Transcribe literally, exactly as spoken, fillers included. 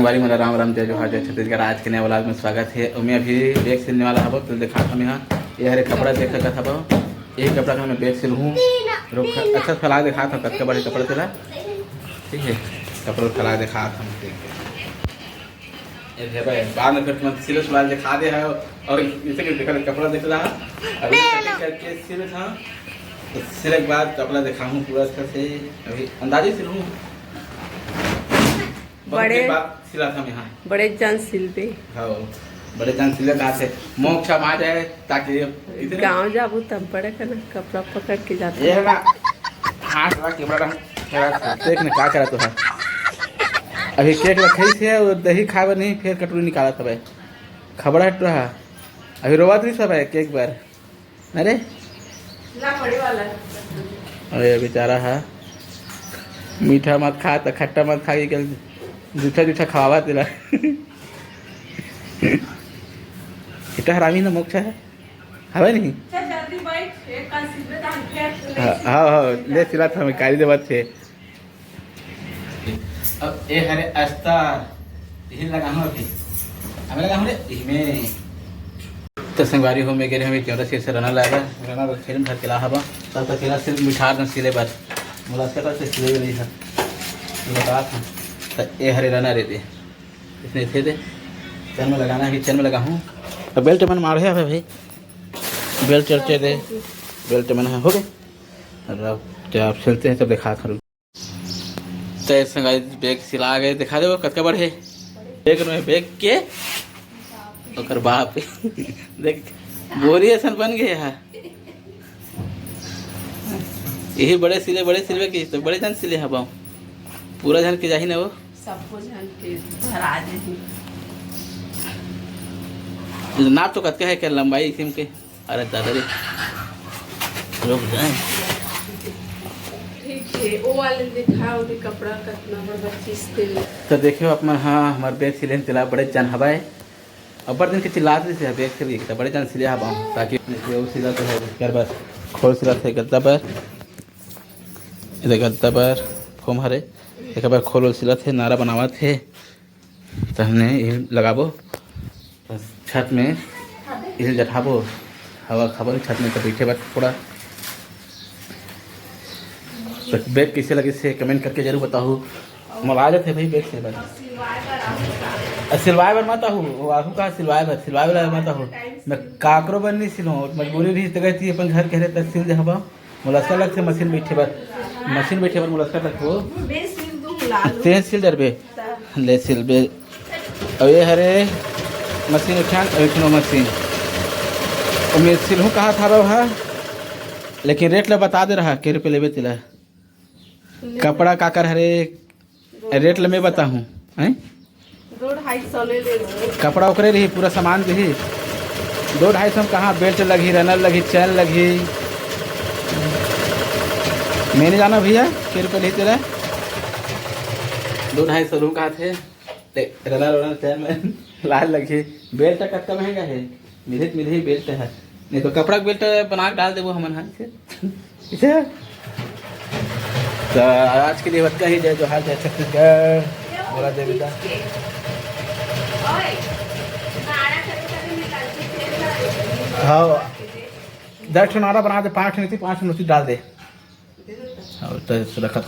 अरे, मेरा राम राम, जय जोहार, जय छत्तीसगढ़। आज के नया vlog में स्वागत है। और मैं अभी bag सिलने वाला हूँ, तो दिखात हूँ यहाँ। ये हरे कपड़ा देख सकत हबो, ये कपड़ा का मैं bag सिलहूँ। रुक, अच्छा फैला दिखात हूँ, कतका बड़े कपड़ा सिला। ठीक है, कपड़ा फैला दिखात हूँ, ठीक है। ये देखो, बाद में फिर तुमन सिले सुला दिखा दे है। और इसे के देखो, कपड़ा देख रहा, अभी cutting करके सिले था, तो सिले के बाद कपड़ा दिखाऊँ पूरा अच्छा से। अभी अंदाजे सिलहूँ। बहुत बड़े, दिन बाद सिला था मैं, हाँ। बड़े जान सिलबे। हाँ, बड़े जान सिले कहा थे, मोक्ष आ जाए, ताकि इधर गाँव जाबू तब बड़े का ना कपड़ा पकड़ के जाते। ये ना, हाथ रख के बड़ा रंग, देख ना का करा तो है। अभी cake रखे से, वो दही खाए बर नहीं, फिर कटोरी निकाला था भाई, खबड़ा हट रहा। अभी रोवत रही सब है cake बर। अरे, ला, बड़े वाला। अरे, बेचारा है, मीठा मत खा, त खट्टा मत खा, के कल जूठा जूठा खवावा तेला। इतना हरामी ना मोक्ष है, हवे नहीं? चल, जल्दी बैठ, एक का सीधे दान किया, हाँ, हाँ, हाँ, ले सिला था, मैं कारी देवत थे। अब ए हरे अस्तर, इही लगाहूँ अभी। हमें लगाहूँ रे, इही में। तो संगवारी हो, मैं गे रहेंव केवरा सिर से रना लाएगा। रना बर थैली में धर के ला हवा। तब तक केवरा सिर मिठार न सिले बर। मोला अस्तर से सिले बर नहीं है। तो बता था। तो ए हरे रना रे दे। इसने थे दे। चल मैं लगाना है, चल मैं लगाहूँ। अब belt मन मारे है भाई। Belt चलते दे। Belt मन है, हो गए। अब जब आप सिलते हैं तब दिखा करूँ। तय संग bag सिला गए, दिखा दे वो कतका बड़े हे। Bag में bag के ओकर बाप। देख, बोरी असन बन गए है। यही बड़े सिले, बड़े सिलवे की तो बड़े जन सिले हवा। पूरा जन के जाही ना वो। सबको जन के भरा जाही। नाप तो कतका है, क्या लंबाई सिम के? अरे दादा रे, रुक जाए। ठीक है, वो वाले दिखा, वो भी कपड़ा कतना बड़ बच्ची सिल। तो देखियो आप मन, हाँ, हमार bag सिले तेला बड़े जन हवाए। अब्बड़ दिन के चिल्लात रहिस हे, bag सिल के, त बड़े जन सिले हवा, ताकि वो सिला तो है, कर बस खोल सिला थे गद्दा पर, इधर गद्दा पर फोम हरे, एक बार खोल सिला थे, नारा बनावत हे। तहने ये लगाबो, बस छत में ये जठाबो, हवा खाबो छत में, तो बैठे बर थोड़ा। तो bag कैसे लगे से comment करके जरूर बताहू। मोला आ जाथे भाई bag से बर। आ, सिलवाए बर मत आहू, वो आहू कहा सिलवाए बर, सिलवाए वाला मत आहू। मैं काकरो बर नहीं सिलूँ, मजबूरी रही तो गई थी अपन घर के हरे, तब सिल दे हवा। मोला अच्छा लगथे मशीन बैठे बर, मशीन बैठे बर मोला अच्छा लगथे वो। बे सिल दूँ, ला लूँ। तें सिल डरबे, ले सिलबे। अब ये हरे मशीन उठान, अब उठनो मशीन। अब मैं सिलहूँ कहा था रहा, लेकिन rate ला बता दे रहा, के रुपये लेबे तेला। कपड़ा काकर हरे, rate ला मैं बताहूँ, हैं? दो ढाई सौ ले ले लो। कपड़ा ओकरे रही, पूरा सामान रही। दो ढाई सौ में कहाँ belt लगही, runner लगही, chain लगही। मैं नहीं जाना भैया, के रुपये लिही तेला। दो ढाई सौ लूँ कहा थे। ते runner, runner, chain में लाल लगही। Belt कतका महंगा है? मिलही त मिलही belt है, नहीं तो कपड़ा के belt बना के डाल देबो हमन, हाँ, इसे। इसे। तो आज के लिए बतका ही, जय जोहार, जय छत्तीसगढ़, बोला देवी का। हाँ, दस ठो नारा बना दे, पाँच ठो नहीं थी, पाँच ठो नोटिस डाल दे। और तो रखत